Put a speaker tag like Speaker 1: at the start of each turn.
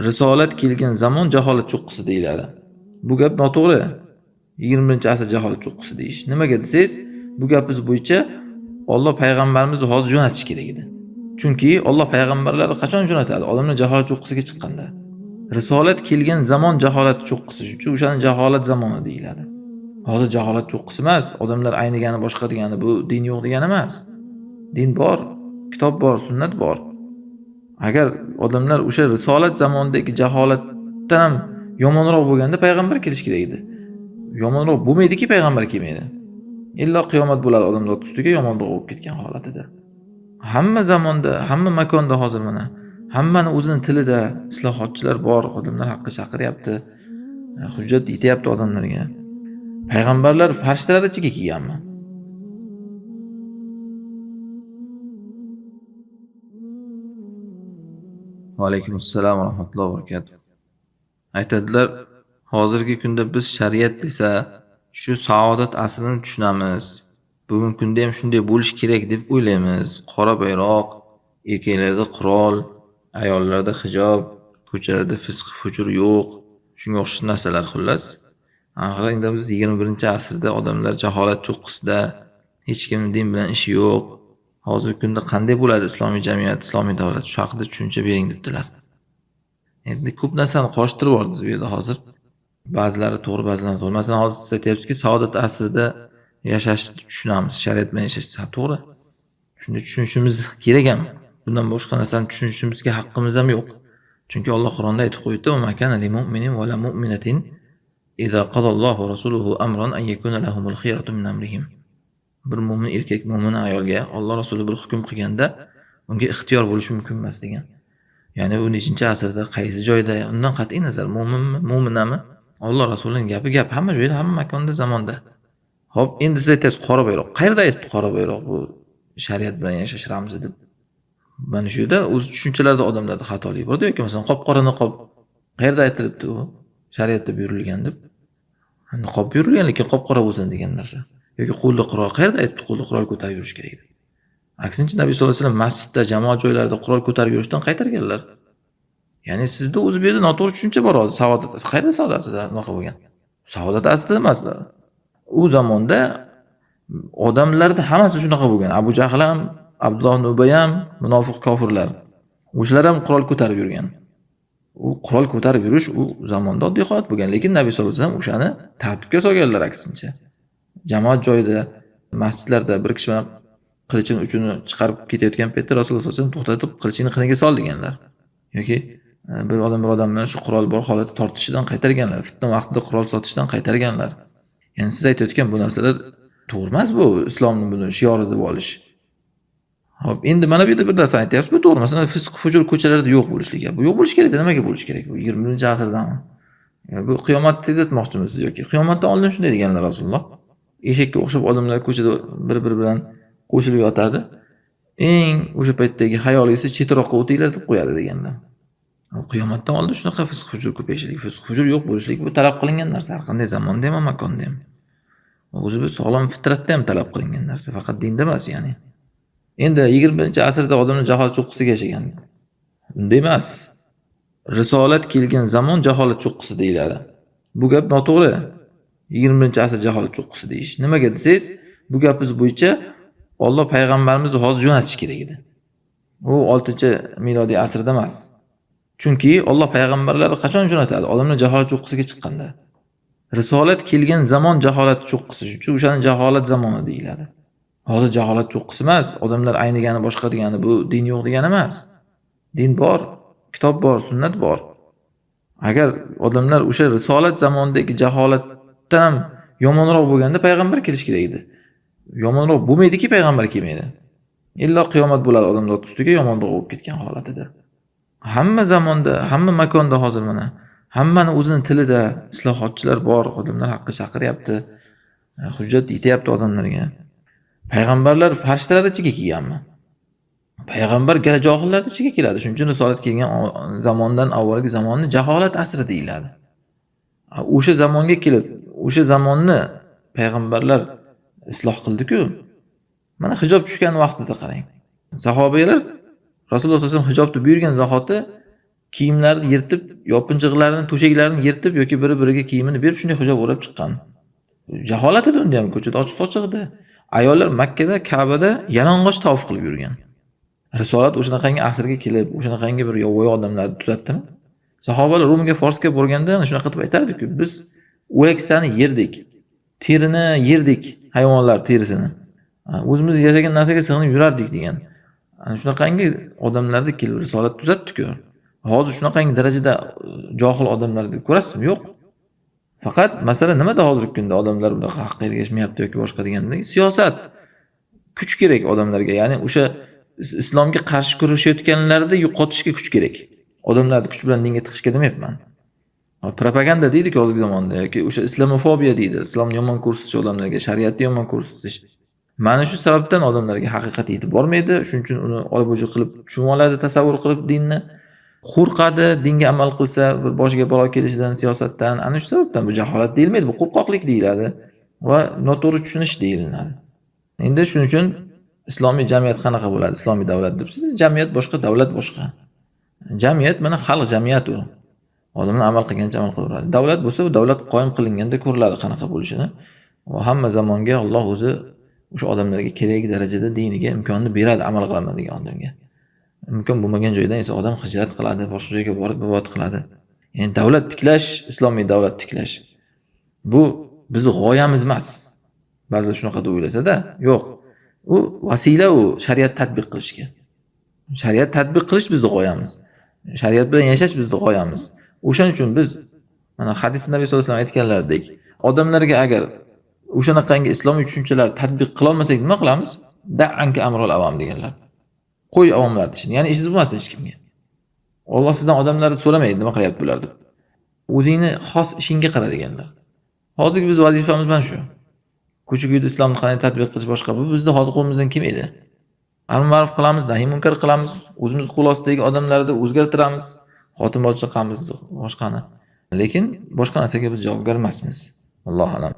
Speaker 1: Risolat kelgan zamon jaholat cho'qqisi deyiladi. Bu gap noto'g'ri. 21-asr jaholat cho'qqisi deyish. Nimaga desangiz, bu gapimiz bo'yicha Alloh payg'ambarimizni hozir jo'natish kerak edi. Chunki Alloh payg'ambarlarni qachon jo'natadi? Odamlar jaholat cho'qqisiga chiqqanda. Risolat kelgan zamon jaholat cho'qqisi, shuning uchun o'shani jaholat zamoni deyiladi. Hozir jaholat cho'qqisi emas, odamlar aynigani boshqa degani, bu din yo'q degani emas. Din bor, kitob bor, sunnat bor. Agar odamlar o'sha risolat zamonidagi jaholatdan ham yomonroq bo'lganda payg'ambar kelishi kerak edi. Yomonroq bo'lmaydiki, payg'ambar kelmaydi. Illo qiyomat bo'ladi odamzod ustiga yomonroq bo'lib ketgan holatida. Hamma zamonda, hamma makonda hozir mana hammani o'zini tilida islohotchilar bor, odamlar haqqa chaqiryapti, hujjat yetyapti odamlarga. Payg'ambarlar farishtalar ichiga kelganmi? Va alaykum assalom va rahmatullohi va barakatuh. Aytadilar, hozirgi kunda biz shariat desa, shu saodat asrini tushunamiz. Bugungi kunda ham shunday bo'lish kerak deb o'ylaymiz. Qora bayroq, erkaklarda qurol, ayollarda hijob, ko'chalarda fisq fujur yo'q. Shunga o'xshash narsalar xullas. Axir endi biz 21-asrda odamlar jaholat cho'qqisida, hech kim din bilan ishi yo'q. Hozirgi kunda qanday bo'ladi islomiy jamiyat, islomiy davlat, shu haqida tushuncha bering debdilar. Endi ko'p narsani qorishtirib yubordingiz bu yerda hozir. Ba'zilari to'g'ri, ba'zilari to'g'ri. Masalan, hozir siz aytyapsizki, saodat asrida yashashni tushunamiz, shariat bilan yashash to'g'ri. Shuni tushunishimiz kerak ham. Bundan boshqa narsani tushunishimizga haqqimiz ham yo'q. Chunki Alloh Qur'onda aytib qo'yibdi: "Va makana lil mu'minin va la mu'minatin idza qadallohu va rasuluhu amran an yakuna lahumul xiyaratu min amrihim." Bir mo'min erkak mo'mina ayolga Alloh rasuli bir hukm qilganda unga ixtiyor bo'lishi mumkin emas degan. Ya'ni u nechinchi asrda, qaysi joyda, undan qat'iy nazar mo'minmi, mo'minami, Alloh rasulining gapi gap, hamma joyda, hamma makonda, zamonda. Xo'p, endi siz aytasiz qora bayroq. Qayerda aytibdi qora bayroq bu shariat bilan yashash ramzi deb? Mana shu yerda o'z tushunchalarida odamlarda xatolik bor yoki masalan qop-qora niqob qayerda aytilibdi u shariatda buyurilgan deb? Niqob buyurilgan, lekin qop-qora bo'lsin degan narsa. Yoki qo'lda qurol, qayerda aytibdi qo'lda qurol ko'tarib yurish kerak deb? Aksincha Nabiy sollallohu alayhi vasallam masjidda, jamoat joylarida qurol ko'tarib yurishdan qaytarganlar. Ya'ni sizda o'zi bu yerda noto'g'ri tushuncha bor hozir. Saodat qayerda saodat asrida unaqa bo'lgan? Saodat asrida emas. U zamonda odamlarda hammasi shunaqa bo'lgan. Abu Jahl ham, Abdulloh ibn Ubay ham munofiq kofirlar. O'shalar ham qurol ko'tarib yurgan. U qurol ko'tarib yurish u zamonda oddiy holat bo'lgan, lekin Nabiy sollallohu alayhi vasallam o'shani tartibga solganlar aksincha. Jamoat joyida, masjidlarda bir kishi bilan qilichini uchini chiqarib ketayotgan paytda Rasululloh sollallohu alayhi vasallam to'xtatib, qilichini qiniga sol deganlar. Yoki bir odam bir odam bilan shu qurol bor holatda tortishidan qaytarganlar, fitna vaqtida qurol sotishdan qaytarganlar. Ya'ni siz aytayotgan bu narsalar to'g'ri emas, bu islomni buni shiori deb olish. Xo'p, endi mana bu yerda bir narsani aytyapsiz, bu to'g'ri. Masalan, fisq fujur ko'chalarda yo'q bo'lishligi. Bu yo'q bo'lishi kerak, nimaga bo'lishi kerak? Bu 21-asrdami? Bu qiyomatni tezlatmoqchimisiz yoki qiyomatdan oldin shunday deganlar Rasululloh. Eshakka o'xshab odamlar ko'chada bir-biri bilan qo'shilib yotadi. Eng o'sha paytdagi hayolisi chetroqqa o'tinglar deb qo'yadi deganlar. Qiyomatdan oldin shunaqa fisq fujur ko'payishligi, fisq fujur yo'q bo'lishligi bu talab qilingan narsa, har qanday zamonda ham, makonda ham. O'zi bu sog'lom fitratda ham talab qilingan narsa, faqat dinda emas, ya'ni. Endi 21-asrda odamlar jaholat cho'qqisiga yashagan. Unday emas. Risolat kelgan zamon jaholat cho'qqisi deyiladi. Bu gap noto'g'ri. 21-asr jaholat cho'qqisi deyish. Nimaga desangiz, bu gapimiz bo'yicha Alloh payg'ambarimizni hozir jo'natish kerak edi. U 6-milodiy asrda emas. Chunki Alloh payg'ambarlarni qachon jo'natadi? Odamlar jaholat cho'qqisiga chiqqanda. Risolat kelgan zamon jaholat cho'qqisi, shuning uchun o'shani jaholat zamoni deyiladi. Hozir jaholat cho'qqisi emas, odamlar aynigani boshqa degani, bu din yo'q degani emas. Din bor, kitob bor, sunnat bor. Agar odamlar o'sha risolat zamonidagi jaholatdan ham yomonroq bo'lganda payg'ambar kelishi kerak edi. Yomonroq bo'lmaydiki, payg'ambar kelmaydi. Illo qiyomat bo'ladi odamzod ustiga yomonroq bo'lib ketgan holatida. Hamma zamonda, hamma makonda hozir mana hammani o'zini tilida islohotchilar bor, odamlar haqqa chaqiryapti, hujjat yetyapti odamlarga. Payg'ambarlar farishtalar ichiga kelganmi? Payg'ambar johillar ichiga keladi. Shuning uchun risolat kelgan zamondan avvalgi zamonni jaholat asri deyiladi. O'sha zamonga kelib, o'sha zamonni payg'ambarlar isloh qildi-ku. Mana hijob tushgan vaqtida qarang. Sahobalar Rasululloh sollallohu alayhi vasallam hijobni buyurgan zahoti Kiyimlarini yirtib, yopinchiqlarini, to'shaklarini yirtib yoki biri-biriga kiyimini berib shunday hijob o'rab chiqqan. Jaholat edi unda ham, ko'chada ochiq-sochiq edi. Ayollar Makkada, Ka'bada yalang'och tavof qilib yurgan. Risolat o'shanaqangi asrga kelib, o'shanaqangi bir yovvoyi odamlarni tuzatdimi? Sahobalar Rumga, Forsga borganda shunaqa deb aytardik-ku, biz o'laksani yerdik, terini yerdik, hayvonlar terisini. O'zimiz yasagan narsaga sig'inib yurardik degan. Ana shunaqangi odamlarni kelib risolat tuzatdi-ku. Hozir shunaqangi darajada johil odamlarni ko'rasizmi? Yo'q. Faqat masala nimada hozirgi kunda odamlar bunaqa haqqa ergashmayapti yoki boshqa deganda siyosat, kuch kerak odamlarga. Ya'ni o'sha islomga qarshi kurashayotganlarni yo'qotishga kuch kerak. Odamlarni kuch bilan dinga tiqishga demayapman. Propaganda deydi-ku hozirgi zamonda yoki o'sha islamofobiya deydi. Islomni yomon ko'rsatish odamlarga, shariatni yomon ko'rsatish. Mana shu sababdan odamlarga haqiqat yetib bormaydi. Shuning uchun uni olib-o'ji qilib tushunib oladi, tasavvur qilib dinni. Qo'rqadi dinga amal qilsa, bir boshiga balo kelishidan, siyosatdan. Ana shu sababdan bu jaholat deyilmaydi, bu qo'rqoqlik deyiladi va noto'g'ri tushunish deyiladi. Endi shuning uchun islomiy jamiyat qanaqa bo'ladi? Islomiy davlat deb siz jamiyat boshqa, davlat boshqa. Jamiyat mana xalq jamiyati u. Odamlar amal qilgancha amal qilaveradi. Davlat bo'lsa, u davlat qoyim qilinganda ko'riladi qanaqa bo'lishini. Va hamma zamonga Alloh o'zi o'sha odamlarga kerak darajada diniga imkonni beradi amal qilaman degan odamga. Imkon bo'lmagan joydan esa odam hijrat qiladi, boshqa joyga borib ibodat qiladi. Ya'ni davlat tiklash, islomiy davlat tiklash. Bu bizning g'oyamiz emas. Ba'zilar shunaqa deb o'ylasa-da, yo'q. U vasila, u shariat tatbiq qilishga. Shariat tatbiq qilish bizning g'oyamiz. Shariat bilan yashash bizning g'oyamiz. O'shaning uchun biz mana hadis Nabiy sollallohu alayhi vasallam aytganlaridek, odamlarga agar o'shanaqangi islomiy tushunchalar tatbiq qila olmasak nima qilamiz? Da'anka amrul avam deganlar. Qo'y avomlarni ishini. Ya'ni ishingiz bo'lmasin hech kimga. Alloh sizdan odamlarni so'ramaydi nima qilyapti bular deb. O'zingni xos ishingga qara deganlar. Hozirgi biz vazifamiz mana shu. Ko'cha-ko'yda islomni qanday tatbiq qilish boshqa. Bu bizni hozir qo'limizdan kelmaydi. Amr ma'ruf qilamiz, nahiy munkar qilamiz, o'zimiz qo'l ostidagi odamlarni o'zgartiramiz, xotin bola chaqamizni boshqani. Lekin boshqa narsaga biz javobgar emasmiz. Allohu a'lam.